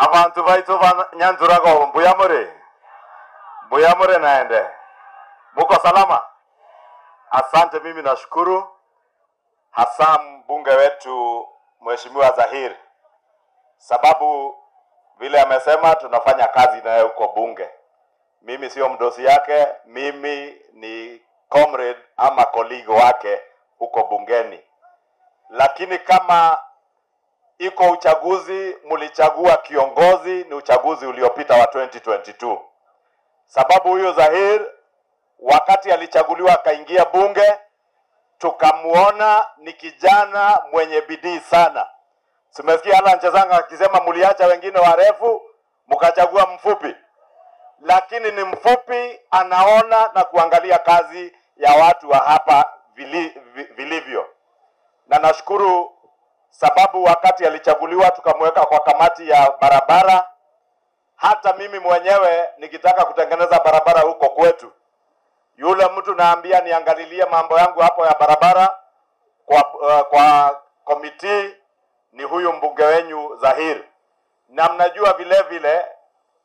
Abantu baitu ba Nyanzurago mbuyamure. Mbuyamure naende. Muko salama? Asante, mimi nashukuru hasa mbunge wetu Mheshimiwa Zahir, sababu vile amesema tunafanya kazi naye huko bunge. Mimi sio mdosi yake, mimi ni comrade ama colleague wake huko bungeni. Lakini kama iko uchaguzi, mlichagua kiongozi, ni uchaguzi uliopita wa 2022. Sababu huyo Zahir wakati alichaguliwa akaingia bunge, tukamuona ni kijana mwenye bidii sana. Simesikia Alan Chesang akisema mliacha wengine warefu mkachagua mfupi. Lakini ni mfupi, anaona na kuangalia kazi ya watu wa hapa vilivyo. Na nashukuru sababu wakati alichaguliwa tukamweka kwa kamati ya barabara. Hata mimi mwenyewe nikitaka kutengeneza barabara huko kwetu, yule mtu naambia niangalilie mambo yangu hapo ya barabara kwa komiti ni huyu mbunge wenyu Zahir. Na mnajua vile vile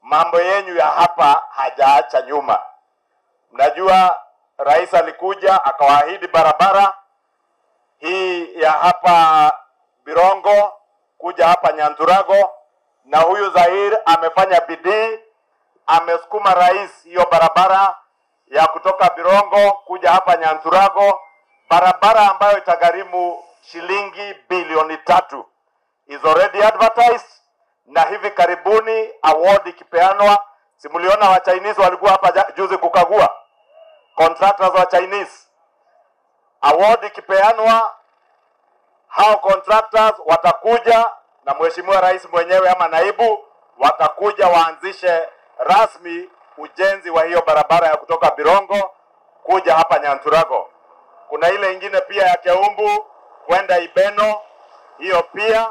mambo yenyu ya hapa hajaacha nyuma. Mnajua rais alikuja akawaahidi barabara hii ya hapa Birongo kuja hapa Nyanzurago, na huyu Zahir amefanya bidii, amesukuma rais hiyo barabara ya kutoka Birongo kuja hapa Nyanzurago, barabara ambayo itagharimu shilingi bilioni 3. Is already advertised, na hivi karibuni award ikipeanwa. Simuliona wa Chinese walikuwa hapa juzi kukagua, contractors wa Chinese. Award ikipeanwa, hao contractors watakuja na Mheshimiwa Rais mwenyewe ama naibu watakuja waanzishe rasmi ujenzi wa hiyo barabara ya kutoka Birongo kuja hapa Nyanzurago. Kuna ile ingine pia ya Keumbu kwenda Ibeno, hiyo pia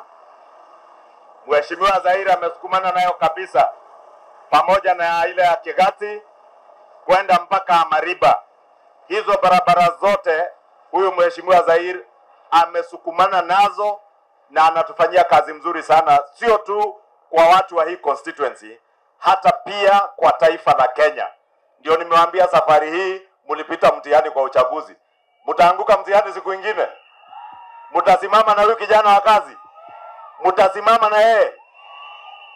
Mheshimiwa Zahir amesukumana nayo kabisa, pamoja na ile ya Kigati kwenda mpaka Mariba. Hizo barabara zote huyu Mheshimiwa Zahir amesukumana nazo na anatufanyia kazi mzuri sana, sio tu kwa watu wa hii constituency, hata pia kwa taifa la Kenya. Ndio nimewaambia safari hii mlipita mtihani kwa uchaguzi. Mtaanguka mtihani siku nyingine. Mtasimama na huyu kijana wa kazi. Mtasimama na yeye.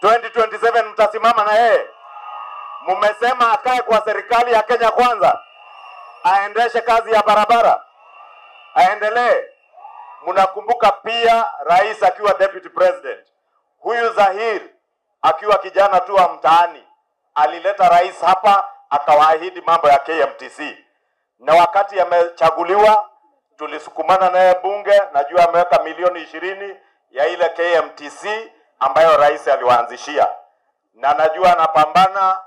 2027 mtasimama na yeye. Mmesema akae kwa serikali ya Kenya Kwanza, aendeshe kazi ya barabara, aendelee. Mnakumbuka pia rais akiwa deputy president, huyu Zahir akiwa kijana tu wa mtaani alileta rais hapa akawaahidi mambo ya KMTC. Na wakati amechaguliwa tulisukumana naye bunge, najua ameweka milioni 20 ya ile KMTC ambayo rais aliwaanzishia. Na najua anapambana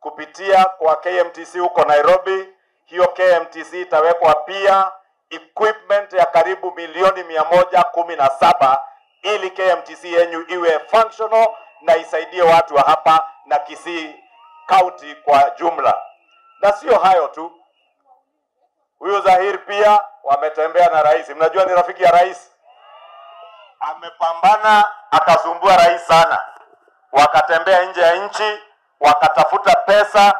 kupitia kwa KMTC huko Nairobi. Hiyo KMTC itawekwa pia equipment ya karibu milioni 117 ili KMTC yenyu iwe functional na isaidie watu wa hapa na Kisii County kwa jumla. Na sio hayo tu, huyu Zahir pia wametembea na rais. Mnajua ni rafiki ya rais. Amepambana akasumbua rais sana. Wakatembea nje ya nchi, wakatafuta pesa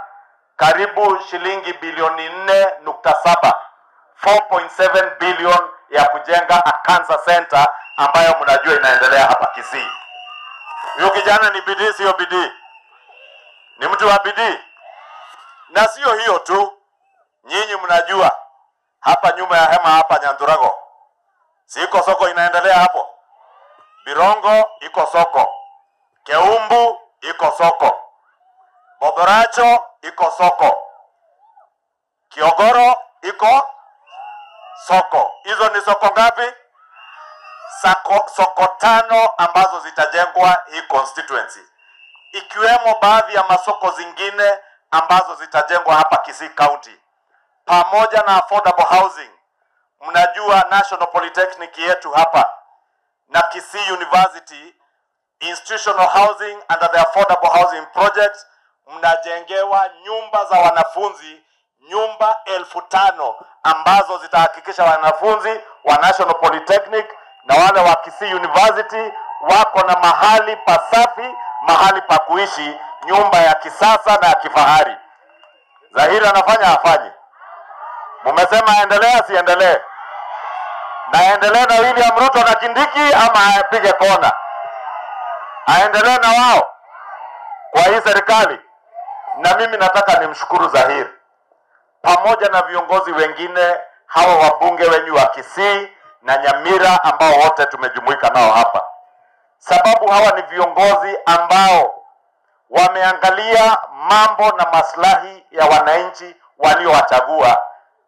karibu shilingi bilioni 4.7, 4.7 billion ya kujenga a cancer center ambayo mnajua inaendelea hapa Kisii. Huyu kijana ni bidii, sio bidii? Ni mtu wa bidii. Na sio hiyo tu, nyinyi mnajua hapa nyuma ya hema hapa Nyanzurago siko soko inaendelea hapo. Birongo iko soko, Keumbu iko soko, Boboracho iko soko, Kiogoro iko soko. Hizo ni soko ngapi? Soko 5 ambazo zitajengwa hii constituency, ikiwemo baadhi ya masoko zingine ambazo zitajengwa hapa Kisii County, pamoja na affordable housing. Mnajua National Polytechnic yetu hapa na Kisii University, institutional housing under the affordable housing project, mnajengewa nyumba za wanafunzi, nyumba 5,000 ambazo zitahakikisha wanafunzi wa National Polytechnic na wale wa Kisii University wako na mahali pasafi mahali pa kuishi, nyumba ya kisasa na ya kifahari. Zahiri anafanya afanye? Mumesema aendelee asiendelee? Na aendelee na William Ruto na Kindiki ama apige kona? Aendelee na wao kwa hii serikali? Na mimi nataka nimshukuru Zahiri pamoja na viongozi wengine hawa wabunge wenyu wa Kisii na Nyamira ambao wote tumejumuika nao hapa, sababu hawa ni viongozi ambao wameangalia mambo na maslahi ya wananchi waliowachagua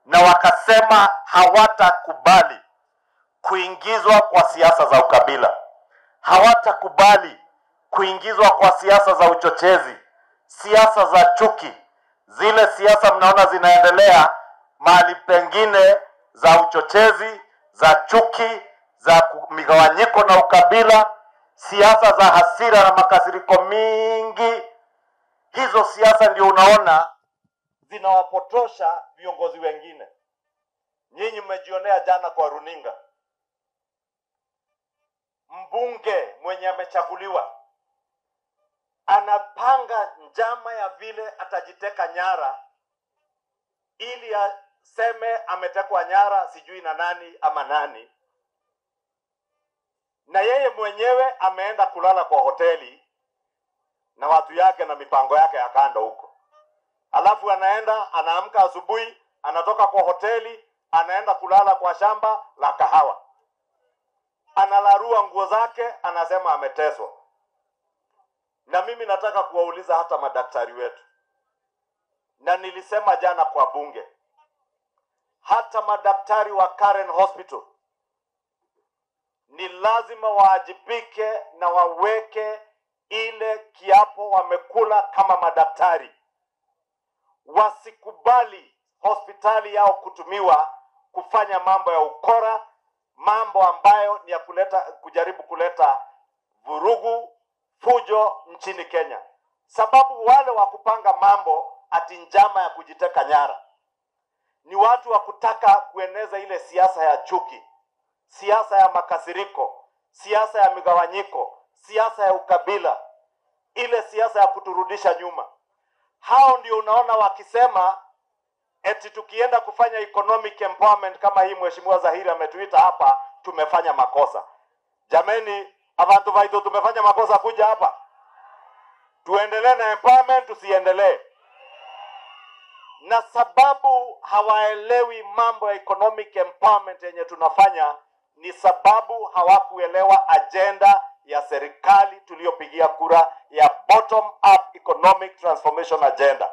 na wakasema hawatakubali kuingizwa kwa siasa za ukabila, hawatakubali kuingizwa kwa siasa za uchochezi, siasa za chuki, zile siasa mnaona zinaendelea mahali pengine za uchochezi, za chuki, za migawanyiko na ukabila, siasa za hasira na makasiriko mingi. Hizo siasa ndio unaona zinawapotosha viongozi wengine. Nyinyi mmejionea jana kwa runinga, mbunge mwenye amechaguliwa anapanga njama ya vile atajiteka nyara ili aseme ametekwa nyara sijui na nani ama nani, na yeye mwenyewe ameenda kulala kwa hoteli na watu yake na mipango yake ya kando huko. Alafu anaenda anaamka asubuhi, anatoka kwa hoteli, anaenda kulala kwa shamba la kahawa, analarua nguo zake, anasema ameteswa. Na mimi nataka kuwauliza hata madaktari wetu, na nilisema jana kwa bunge, hata madaktari wa Karen Hospital ni lazima waajibike na waweke ile kiapo wamekula kama madaktari. Wasikubali hospitali yao kutumiwa kufanya mambo ya ukora, mambo ambayo ni ya kuleta, kujaribu kuleta vurugu, fujo nchini Kenya, sababu wale wa kupanga mambo ati njama ya kujiteka nyara ni watu wa kutaka kueneza ile siasa ya chuki, siasa ya makasiriko, siasa ya migawanyiko, siasa ya ukabila, ile siasa ya kuturudisha nyuma. Hao ndio unaona wakisema eti tukienda kufanya economic empowerment kama hii Mheshimiwa Zahiri ametuita hapa, tumefanya makosa. Jameni, abantu vaitu, tumefanya makosa kuja hapa? Tuendelee na empowerment, tusiendelee? Na sababu hawaelewi mambo ya economic empowerment yenye tunafanya ni sababu hawakuelewa agenda ya serikali tuliyopigia kura ya bottom up economic transformation agenda.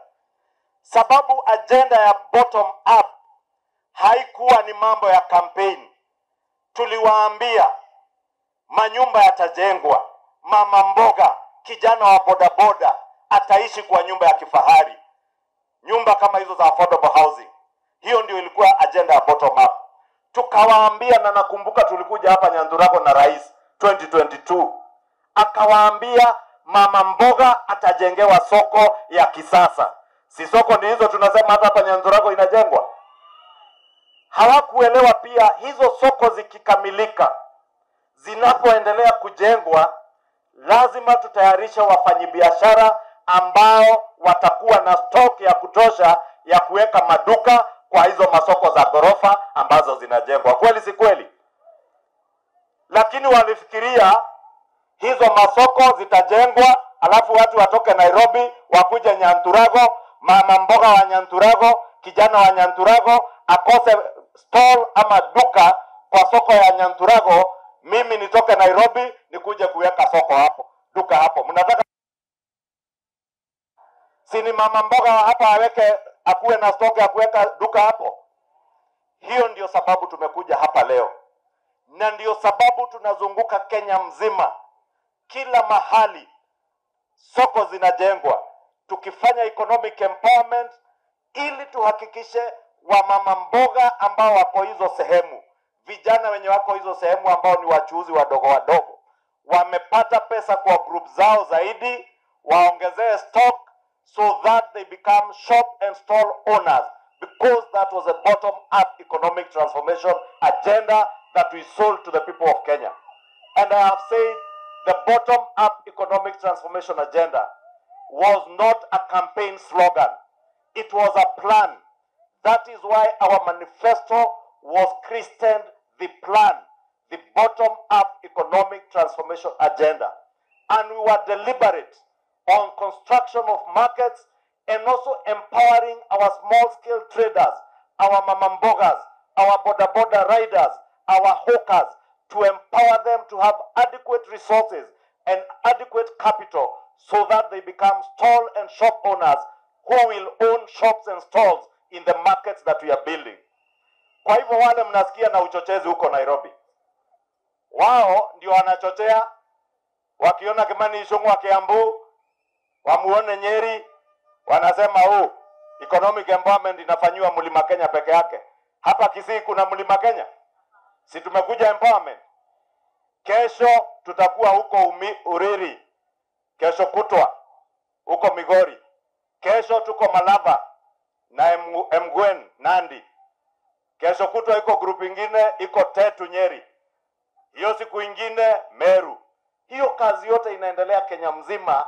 Sababu agenda ya bottom up haikuwa ni mambo ya campaign. Tuliwaambia manyumba yatajengwa, mama mboga, kijana wa bodaboda ataishi kwa nyumba ya kifahari, nyumba kama hizo za affordable housing. Hiyo ndio ilikuwa agenda ya bottom up. Tukawaambia, na nakumbuka tulikuja hapa Nyandurago na rais 2022, akawaambia mama mboga atajengewa soko ya kisasa. Si soko ni hizo tunasema hata hapa Nyandurago inajengwa? Hawakuelewa pia hizo soko zikikamilika, zinapoendelea kujengwa, lazima tutayarishe wafanyibiashara ambao watakuwa na stock ya kutosha ya kuweka maduka kwa hizo masoko za ghorofa ambazo zinajengwa. Kweli si kweli? Lakini walifikiria hizo masoko zitajengwa, alafu watu watoke Nairobi wakuje Nyanturago, mama mboga wa Nyanturago, kijana wa Nyanturago akose stall ama duka kwa soko ya Nyanturago, mimi nitoke Nairobi nikuje kuweka soko hapo, duka hapo. Mnataka si ni mama mboga wa hapa aweke akuwe na stock ya kuweka duka hapo? Hiyo ndio sababu tumekuja hapa leo, na ndio sababu tunazunguka Kenya mzima, kila mahali soko zinajengwa, tukifanya economic empowerment ili tuhakikishe wamama mboga ambao wako hizo sehemu, vijana wenye wako hizo sehemu ambao ni wachuuzi wadogo wadogo, wamepata pesa kwa group zao zaidi, waongezee stock so that they become shop and stall owners, because that was a bottom up economic transformation agenda that we sold to the people of Kenya. And I have said the The bottom-up economic transformation agenda was not a campaign slogan. It was a plan. That is why our manifesto was christened the plan, the bottom-up economic transformation agenda. And we were deliberate on construction of markets and also empowering our small-scale traders, our mamambogas, our boda-boda riders, our hawkers, to empower them to have adequate resources and adequate capital so that they become stall and shop owners who will own shops and stalls in the markets that we are building. Kwa hivyo wale mnasikia na uchochezi huko Nairobi, wao ndio wanachochea, wakiona Kimani Ichung'wah Kiambu, wamuone Nyeri, wanasema oh, economic empowerment inafanyiwa Mlima Kenya peke yake. Hapa Kisii kuna Mlima Kenya? Si tumekuja empowerment. Kesho tutakuwa huko Uriri, kesho kutwa huko Migori, kesho tuko Malava na Mgwen Nandi, kesho kutwa iko group ingine iko Tetu Nyeri, hiyo siku ingine Meru. Hiyo kazi yote inaendelea Kenya mzima,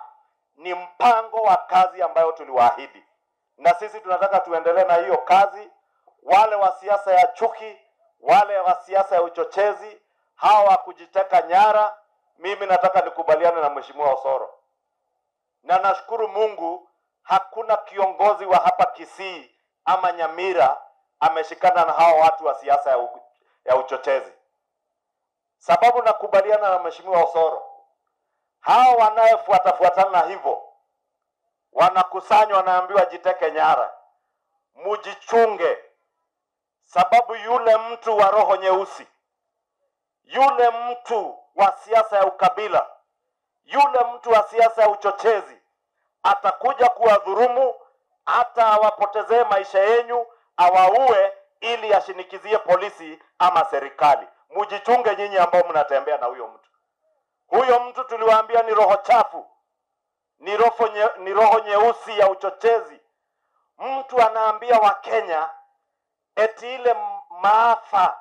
ni mpango wa kazi ambayo tuliwaahidi, na sisi tunataka tuendelee na hiyo kazi. Wale wa siasa ya chuki, wale wa siasa ya uchochezi, hawa wa kujiteka nyara, mimi nataka nikubaliane na Mheshimiwa Osoro, na nashukuru Mungu hakuna kiongozi wa hapa Kisii ama Nyamira ameshikana na hawa watu wa siasa ya uchochezi. Sababu nakubaliana na Mheshimiwa Osoro, hawa wanayefuatafuatana hivyo wanakusanywa, wanaambiwa jiteke nyara, mujichunge. Sababu yule mtu wa roho nyeusi, yule mtu wa siasa ya ukabila, yule mtu wa siasa ya uchochezi atakuja kuwadhurumu, hata awapotezee maisha yenyu, awaue ili ashinikizie polisi ama serikali. Mujichunge nyinyi ambao mnatembea na huyo mtu. Huyo mtu tuliwaambia ni roho chafu, ni roho nyeusi ya uchochezi. Mtu anaambia Wakenya eti ile maafa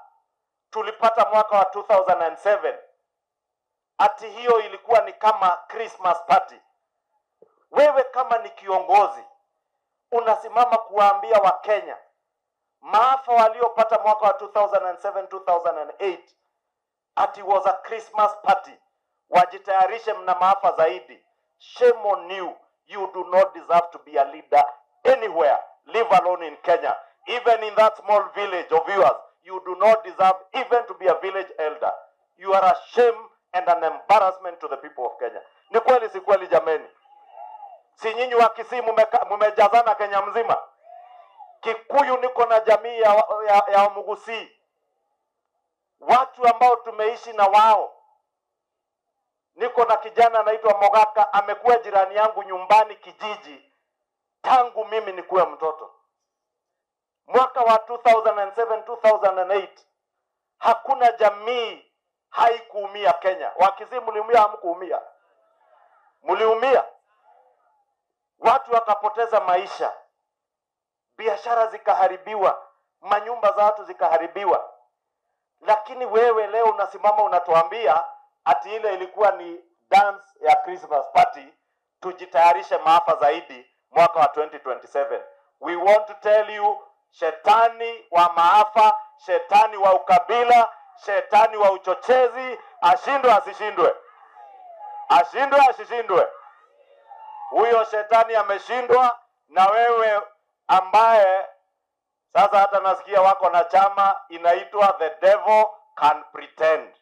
tulipata mwaka wa 2007 ati hiyo ilikuwa ni kama Christmas party. Wewe kama ni kiongozi unasimama kuwaambia Wakenya maafa waliopata mwaka wa 2007 2008 ati was a Christmas party, wajitayarishe mna maafa zaidi. Shame on you. You do not deserve to be a leader anywhere, leave alone in Kenya. Even in that small village of yours, you do not deserve even to be a village elder. You are a shame and an embarrassment to the people of Kenya. Ni kweli si kweli jameni? Si nyinyi wa Kisii mumejazana Kenya mzima? Kikuyu niko na jamii ya Mugusii, watu ambao tumeishi na wao. Niko na kijana anaitwa Mogaka, amekuwa jirani yangu nyumbani kijiji tangu mimi nikuwe mtoto. Mwaka wa 2007 2008 hakuna jamii haikuumia Kenya. Wakisii mliumia, hamkuumia? Mliumia. Watu wakapoteza maisha, biashara zikaharibiwa, manyumba za watu zikaharibiwa. Lakini wewe leo unasimama unatuambia ati ile ilikuwa ni dance ya Christmas party, tujitayarishe maafa zaidi mwaka wa 2027. We want to tell you, shetani wa maafa, shetani wa ukabila, shetani wa uchochezi, ashindwe asishindwe, ashindwe asishindwe. Huyo shetani ameshindwa. Na wewe ambaye sasa hata nasikia wako na chama inaitwa The Devil Can Pretend.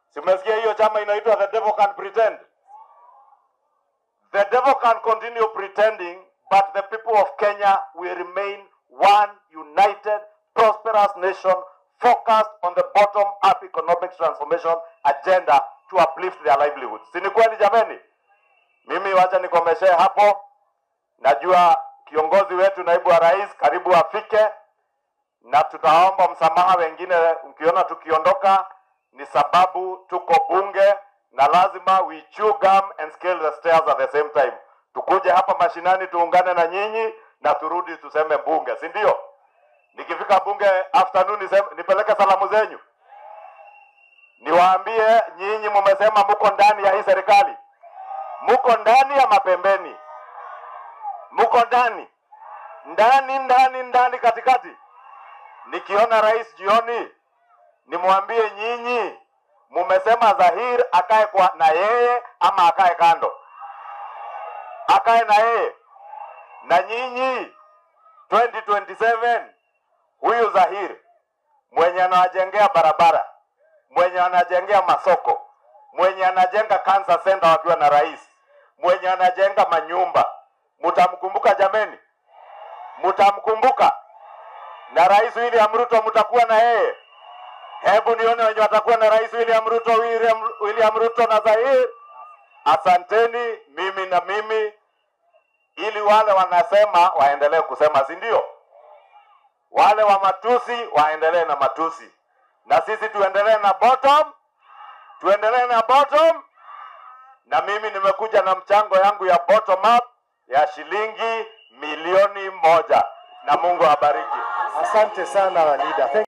Simesikia hiyo chama inaitwa The Devil Can Pretend? The devil can continue pretending, but the people of Kenya will remain one united, prosperous nation focused on the bottom-up economic transformation agenda to uplift their livelihoods. Si ni kweli jameni? Mimi wacha nikomeshe hapo. Najua kiongozi wetu naibu wa rais karibu afike, na tutaomba msamaha wengine mkiona tukiondoka, ni sababu tuko bunge na lazima we chew gum and scale the stairs at the same time. Tukuje hapa mashinani tuungane na nyinyi na turudi tuseme bunge, si ndio? Nikifika bunge afternoon nipeleke salamu zenyu. Niwaambie nyinyi, mumesema muko ndani ya hii serikali, muko ndani ya mapembeni, muko ndani ndani ndani ndani, katikati. Nikiona rais jioni, nimwambie nyinyi mumesema Zahir akae kwa na yeye ama akae kando? Akae na yeye. Na nyinyi 2027 huyu Zahir mwenye anawajengea barabara, mwenye anajengea masoko, mwenye anajenga cancer center wakiwa na rais, mwenye anajenga manyumba, mutamkumbuka jameni? Mutamkumbuka? Na Rais William Ruto mtakuwa na yeye? Hebu nione wenye watakuwa na Rais William Ruto, William Ruto na Zahir. Asanteni. Mimi na mimi, ili wale wanasema waendelee kusema, si ndio? Wale wa matusi waendelee na matusi, na sisi tuendelee na bottom, tuendelee na bottom. Na mimi nimekuja na mchango yangu ya bottom up ya shilingi 1,000,000, na Mungu abariki. Asante sana leader. Thank